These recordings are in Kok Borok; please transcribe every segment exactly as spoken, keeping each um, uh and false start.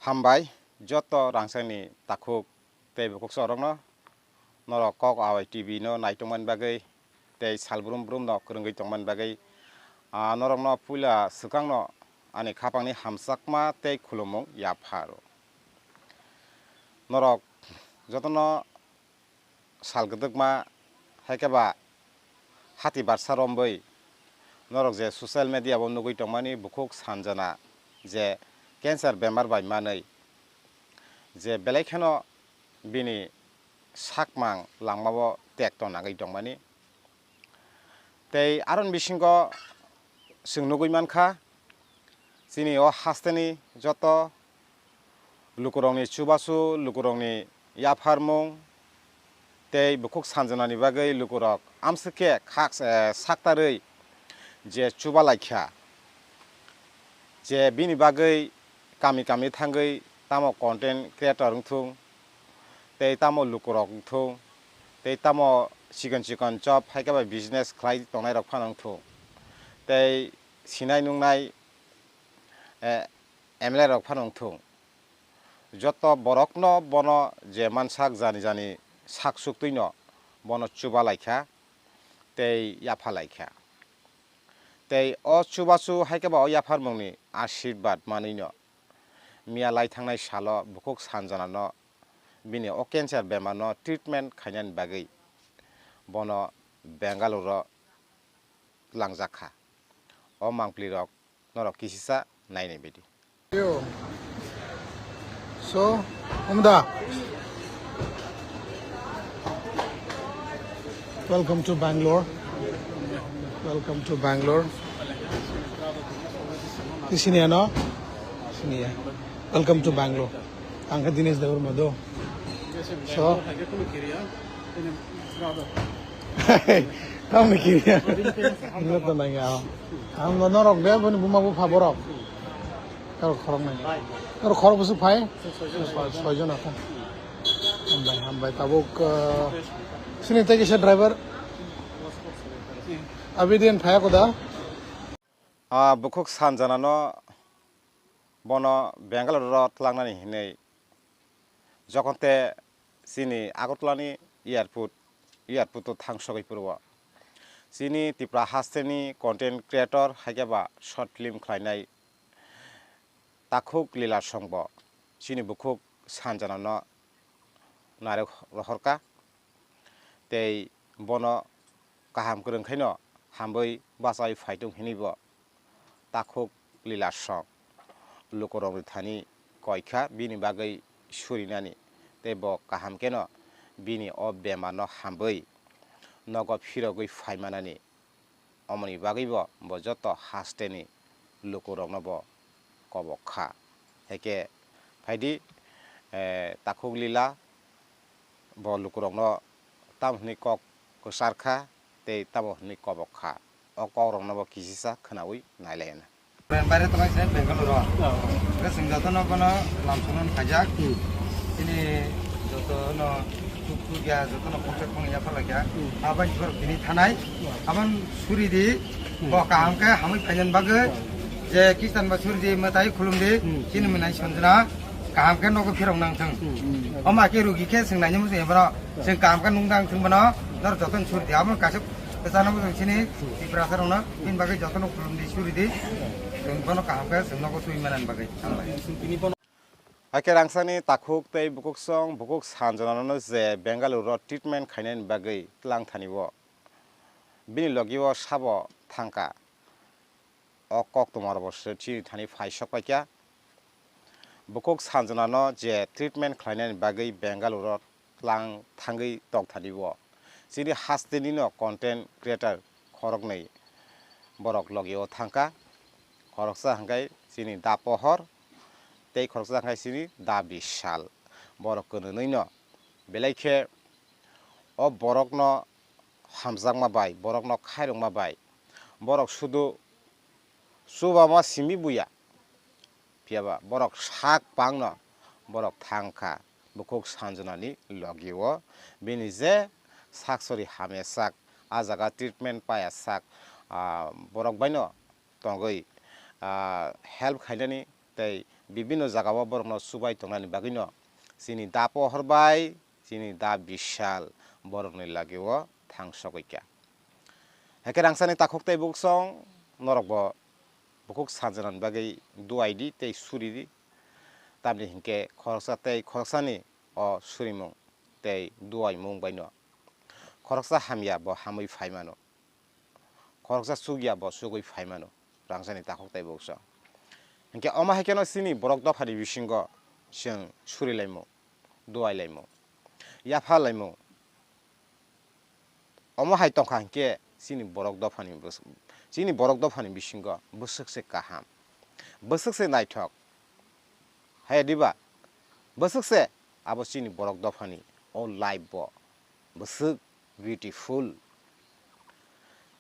Hambai joto rangchakni takhuk tei bukhuk chorokno, norok Kok Awai T V no naitongmani bagwi tei sal brum brum no kwrwngwi tongmani bagwi, ah, norokno puila swkangno ani khapangni hamjakma tei khulumung yapharo. Norok jotono sal kwdwkma, hai khe ba hati barsa romwi norok je social media o nugwi tongmani bukhuk Sanjana je cancer bemar bai manwi, je belai kheno bini sakmang langmao tek tongnagwi tongmani. Tei aroni bisingo chwng nugwi mankha, chini o hasteni joto lukurokni chubachu, lukurokni yapharmung tei bukhuk Sanjanani bagwi lukurok amswk khe khak, eh, saktarwi je chuba laikha, je bini bagwi kami kami thangwi tamo content creator wngthung, tei tamo lukurok wngthung, tei tamo chikon chikon job hai khe bai business khlai tongnairok phano wngthung, tei sinai nungnai, eh, M L A rok phano wngthung. Joto borokno bono je mansak jani jani sak suktwino bono chuba laikha tei yapha laikha. Tei o chubachu hai khe ba o yapharmungni ashirbad manwino miya lai thangnai salo bukhuk Sanjanano bini o cancer bemarno treatment khainani bagwi bono Bengaluru o twlangjak kha. O mangpli rok norok kisisa nainai baidi. Yo. So, Umda. Welcome to Bangalore. Welcome to Bangalore. Di sini ya, no? Sini ya. Welcome to Bangalore. Ang ka Dinesh Debbarma do. So, tamni kiriya. Ino to nang ya. Ang no norok de boni buma bu pha borok. Karo khorok nai. Karo khorok busu phai. Soi jon ako. Hambai, hambai. Tabuk, uh, sini tei kisa driver. Abidin phai ako da. Ah, bukhuk Sanjanano bono Bengaluru o twlangnani hinwi jokhon te chini Agartala ni airport, airport o thang sogwi phuru o chini Tripura hasteni content creator hai khe ba short film khlainai Takhuk Lila Song bo chini bukhuk Sanjanano narwk rohorkha. Tei bono kaham kwrwng khaino hamwi bachai phaitung hinwi bo Takhuk Lila Song lukurokni thani koikha bini bagwi surinani, tei bo kaham kheno bini o bemarno hamwi nogo phirogwi phaimanani. Omoni bagwi bo, bo joto hasteni lukurokno bo kobok kha. Hai khe phaidi, eh, Takhuk Lila bo lukurokno tamo hwnwi kok kwchar kha tei tamo hwnwi kobok kha. O kokrokno bo kisisa khwnaui nai lai anw. Bare tongnai se Bengaluru o. Hwnkhe chwng jotono bono lam songno phaijak. Hmm. Chini jotono tuk tuk ya, jotono khoksa khong ya phalak ya. Hmm. Aboni borok tini thanai. Hmm. Aboni suri di. Hmm. Bo kaham khe hamwi phainani bagwi. Hmm. Je Kristan ba suri di, mwtai khulum di. Hmm. Chini mwnai Sanjana kaham khe nogo phirok nang thung. Hmm. Omo khe rugi khe chwng naina muchung ya borok. Hmm. Chwng kaham khe nung dang thung bono. Norok jotono suri di. Aboni kaisa kwchangma chwng chini Tiprasa rokno bini bagwi jotono khulum di, suri di. Chwng bono kaham khe chwng nogo twi manani bagwi. Hambai. Hakhe rangchakni takhuk tei bukhuk song, bukhuk Sanjanano je Bengaluru o treatment khainani bagwi twlang thani o. Bini logi o sabo thangkha. O koktwma rok bo se chini thani phai sok paikha. Bukhuk Sanjanano je treatment khlainani bagwi Bengaluru o tlang thangwi tong thani o. Chini hasteni no content creator khoroknwi borok logi o thangkha. Khoroksa hwnkhe chini Da Pohor tei khoroksa hwnkhe chini Da Bishal. Borok kwnwi no belai khe o borokno hamjakma bai, borokno khairokma bai, borok sudu chubama simi buya. Phiya ba borok sak bangno borok thang kha bukhuk Sanjanani logi o. Bini je sak sori hamya sak, a jaga treatment paya sak, ah, borok baino tongwi, ah, help khainani tei bibinno jagao borokno chubai tongnani bagwino chini da pohor bai chini da bisal borokni lagio thangsogwi kha. Haikhe rangchakni takhuk tei bukhuk song norokbo bukhuk sanjanani bagwi duai di tei suri di. Tamni hinkhe khoroksa tei khoroksani o surimung tei duaimung baino khoroksa hamya bo hamwi phai mano, khoroksa chukya bo chugwi phai mano rangchakni takhuk tei bukhuk song. Hinkhe omo hai kheno chini borok dophani bisingo chwng surilaimung, duailaimung, yaphalaimung, omo hai tongkha hinkhe chini borok dophani bwswk, chini borok dophani bisingo bwswk se kaham, bwswk se naithok. Hai diba? Bwswk se abo chini borok dophani o life bo bwswk beautiful.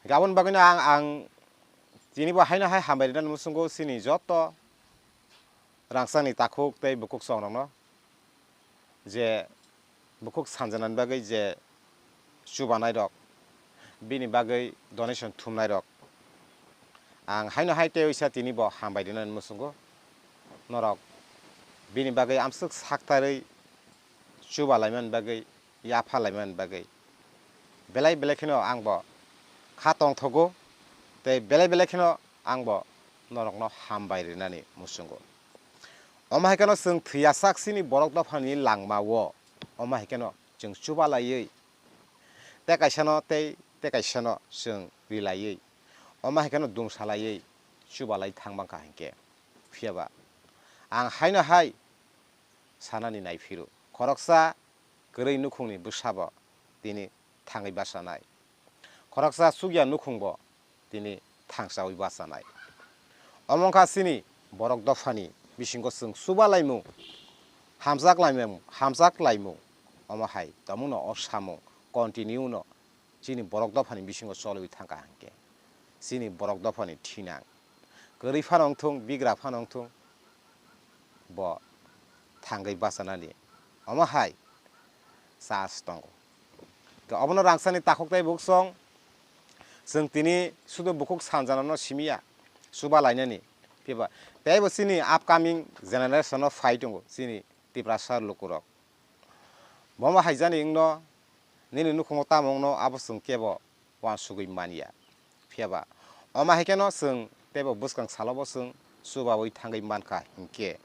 Hinkhe aboni bagwino ang, ang tini bo haino hai hambai rinani muchungo chini joto rangchakni takhuk tei bukhuk songrokno je bukhuk sanjanani bagwi je chubanai rok, bini bagwi donation thumnai rok, ang haino hai tei oisa tini bo hambai rinani muchungo norok bini bagwi amswk saktarwi chubalaimani bagwi, yaphalaimani bagwi belai belai kheno ang bo kha tongthogo tei belai belai kheno ang bo norokno hambai rinani muchungo. Omo hai kheno chwng thwiyasak chini borok dophani langmao, omo hai kheno chwng chubalaiwi tei kaisano tei tei kaisano chwng rilaiwi, omo hai kheno dungsalaiwi chubalai thang mankha hinkhe. Phiyaba ang haino hai sanani naiphiro, khoroksa kwrwi nukhungni bwsabo tini thangwi bachanai, khoroksa chukya nukhungbo tini thangchawi bachanai. Omo wngkha chini borok dophani bisingo chwng chubalaimung, hamjaklaimung, hamjaklaimung, omo hai tomono o samung continue no chini borok dophani bisingo choliwi thangkha hinkhe, chini borok dophani thinang kwrwi phano wngthung, bigra phano wngthung, bo thangwi bachanani omo hai chance tongo. To obono rangchakni takhuk tei bukhuk song, chwng tini sudu bukhuk sanjanano simiya, chuba lainani, phiba teibo chini upcoming generation-o phai tongo chini Tiprasa lukurok. Bomo haijani wngno nini nukhungo tamo wngno abo chwng kebo uansugwi manya. Phiyaba omo hai kheno chwng teibo bwskang salobo chwng chubawi thangwi mankha hinkhe,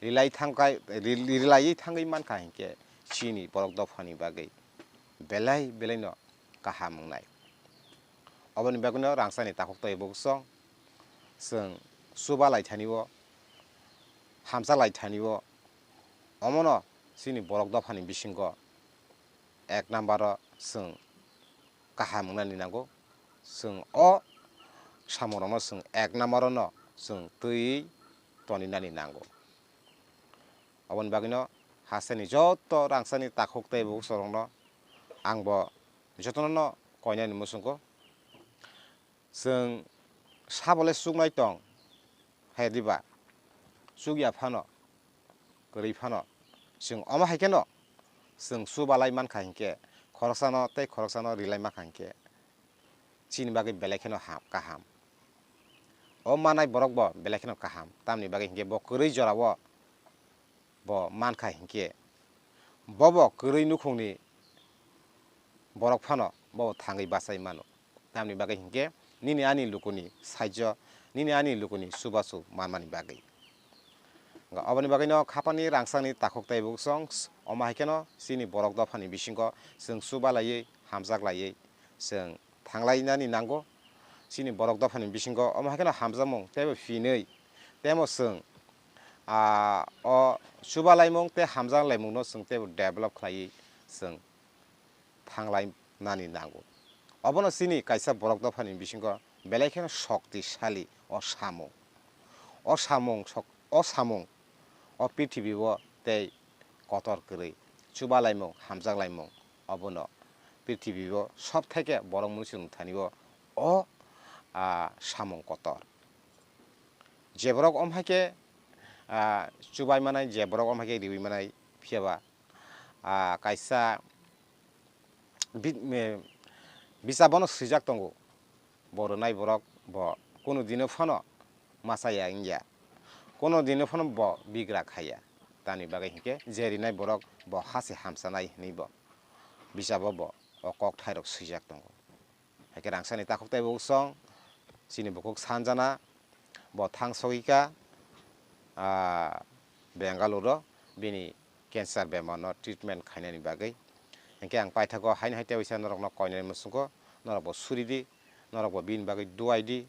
rilai thangkha, ri-, rilaiwi thangwi mankha hinkhe chini borok dophani bagwi belai belaino kaham wngnai. Oboni bagwino rangchakni takhuk tei bukhuk song chwng chuba lai thani o, hamsa lai thani o, omono chini borok dophani bisingo ek number o chwng kaham wngnani nango. Chwng o samungrokno chwng ek number o no chwng twiwi toninani nango. Oboni bagwino hasteni joto rangchakni takhuk tei bukhuk sorokno ang bo jotono no koinani muchungo. Chwng sabole chuknai tong, hai diba? Chukya phano, kwrwi phano, chwng omo hai kheno chwng chubalai mankha hinkhe, khoroksano tei khoroksano rilai mankha hinkhe, chini bagwi belai kheno ha-, kaham. O manai borok bo belai kheno kaham, tamni bagwi hinkhe bo kwrwi jorao bo mankha hinkhe, bobo kwrwi nukhungni borok phano bobo thangwi bachai mano. Tamni bagwi hinkhe nini ani lukuni saijo, nini ani lukuni chubachu manmani bagwi. Oboni bagwino khapani rangchakni takhuk tei bukhuk song, omo hai kheno chini borok dophani bisingo chwng chuba laiwi, hamjak laiwi chwng thanglainani nango. Chini borok dophani bisingo omo hai kheno hamjakmung teibo phinwi, temo chwng, ah, o chuba laimung tei hamjak laimungno chwng teibo develop khlaiwi chwng thanglainani nango. Obono chini kaisa borok dophani bisingo belai kheno shoktisali o samung. O samung sok-, o samung o prithibi o tei kotor kwrwi, chuba laimung, hamjak laimung, obono prithibi o sob theke borok mwnwi chwng thani o, o, ah, samung kotor. Je borok om hai khe, ah, chubai manai, je borok om hai khe riwi manai, phiyaba, ah, kaisa bi-, me-, bicha bono swijak tongo, bo rwnai borok bo kunu dino phano ma chaya wngya. Kono dino phano bo bigra khaiya. Tamni bagwi hinkhe je rinai borok bo ha se hamchanai hinwi bo bichabo bo o kok thairok swijak tongo. Haikhe Rangsani takhuk tei bukhuk song chini bukhuk sanjana bo thang sogwi kha, ah, Bengaluru bini cancer bemarno treatment khainani bagwi. Hinkhe ang paithago haino hai tei waisa norokno koinani muchungo norok bo suri di, norok bo bini bagwi duai di,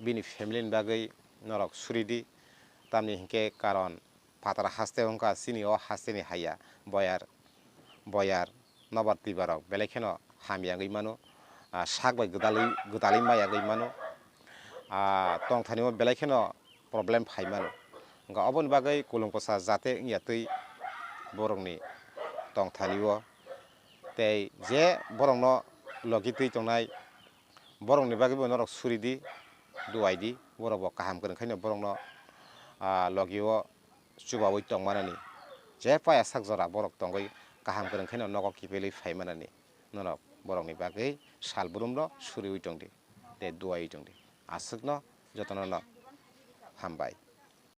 bini family ni bagwi norok suri di. Tamni hinkhe karon phatar haste wngkha chini o hasteni haiya boyar, boyar nobar twibarok belai kheno hamya wngwi mano, ah, sak bai gwdalwi, gwdalwi maya wngwi mano, ah, tongthani o belai kheno problem phai mano. Wngkha oboni bagwi kulung kwsa jate wngya twi borokni tongthani o tei je borokno logi twi tongnai borokni bagwi bo norok suri di, duai di, borok bo kaham kwrwng khaino borokno, ah, logi o chubaui tong manani. Je paya sak jora borok tongwi kaham kwrwng khaino nogo kipilwi phai manani. Norok borokni bagwi sal brumno suriui tong di, tei duaiui tong di. Aswkno jotono no hambai.